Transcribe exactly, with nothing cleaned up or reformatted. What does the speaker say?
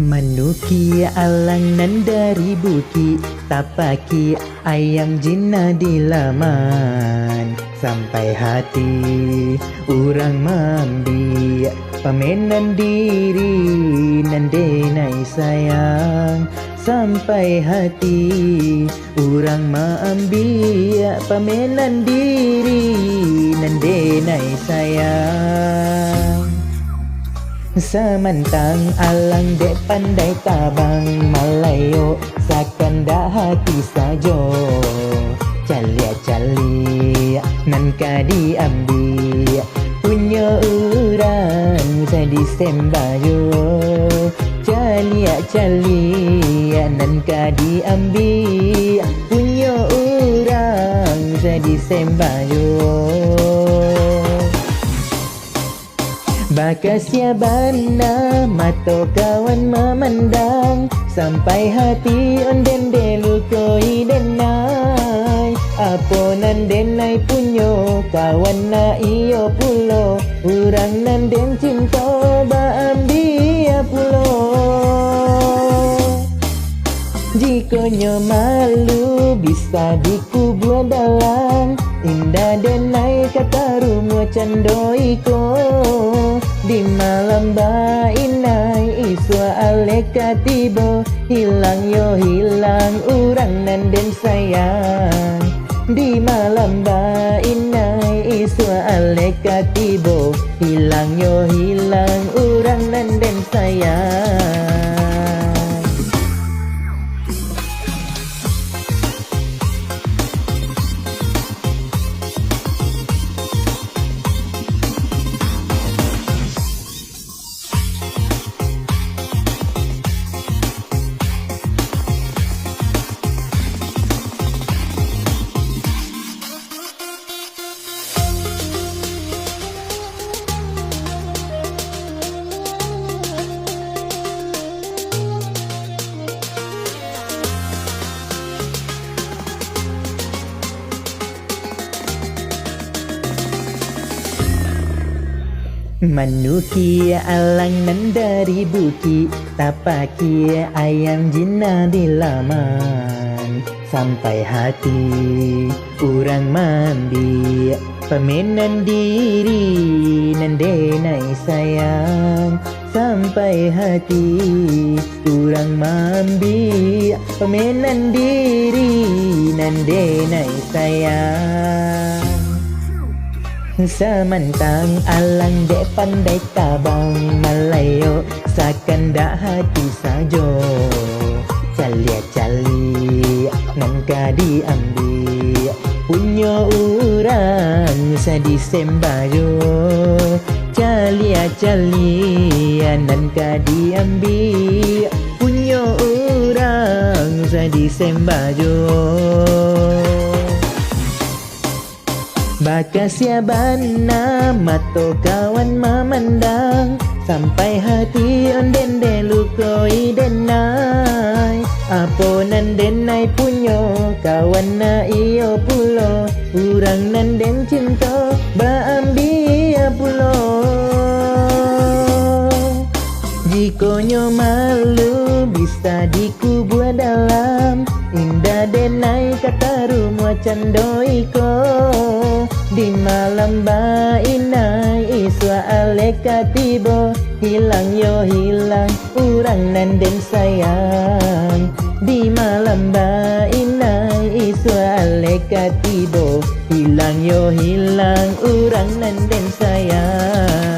Manukiak alang nan dari bukik, tapakik ayam jinak di laman. Sampai hati urang maambiak pamenan diri nan denai sayang. Sampai hati urang maambiak pamenan diri nan denai sayang. Samantang alang dek pandai tabang, malayok sakandak hati sajo. Caliak-caliak nan ka diambiak, punyo urang sa disembah juo. Caliak-caliak nan ka diambiak, punyo urang sa disembah juo. Bakasia bana mato kawan mamandang, sampai hati onden dilukoi denai. Apo nan denai punyo, kawan nak iyo pulo, urang nan den cinto baambiak pulo. Jikonyo malu bisa dikubua dalam, indak denai ka tarumuah cando iko. Di malam bainai isuak alek ka tibo, hilang yo hilang urang nan den sayang. Di malam bainai isuak alek ka tibo, hilang yo hilang urang nan den sayang. Manukiak alang nan dari bukik, tapakik ayam jinak di laman. Sampai hati urang maambiak pamenan diri nan denai sayang. Sampai hati urang maambiak pamenan diri nan denai sayang. Samantang alang dek pandai tabang, malayok sakandak hati sajo. Caliak-caliak nan ka diambiak, punyo urang sa disembah juo. Caliak-caliak nan ka diambiak, punyo urang sa disembah juo. Bakasia bana mato kawan mamandang, sampai hati onden dilukoi denai. Apo nan denai punyo, kawan nak iyo pulo, urang nan den cinto baambiak pulo. Jikonyo malu bisa dikubua dalam, indak denai ka tarumuah cando iko. Di malam bainai isuak alek ka tibo, hilang yo hilang urang nan den sayang. Di malam bainai isuak alek ka tibo, hilang yo hilang urang nan den sayang.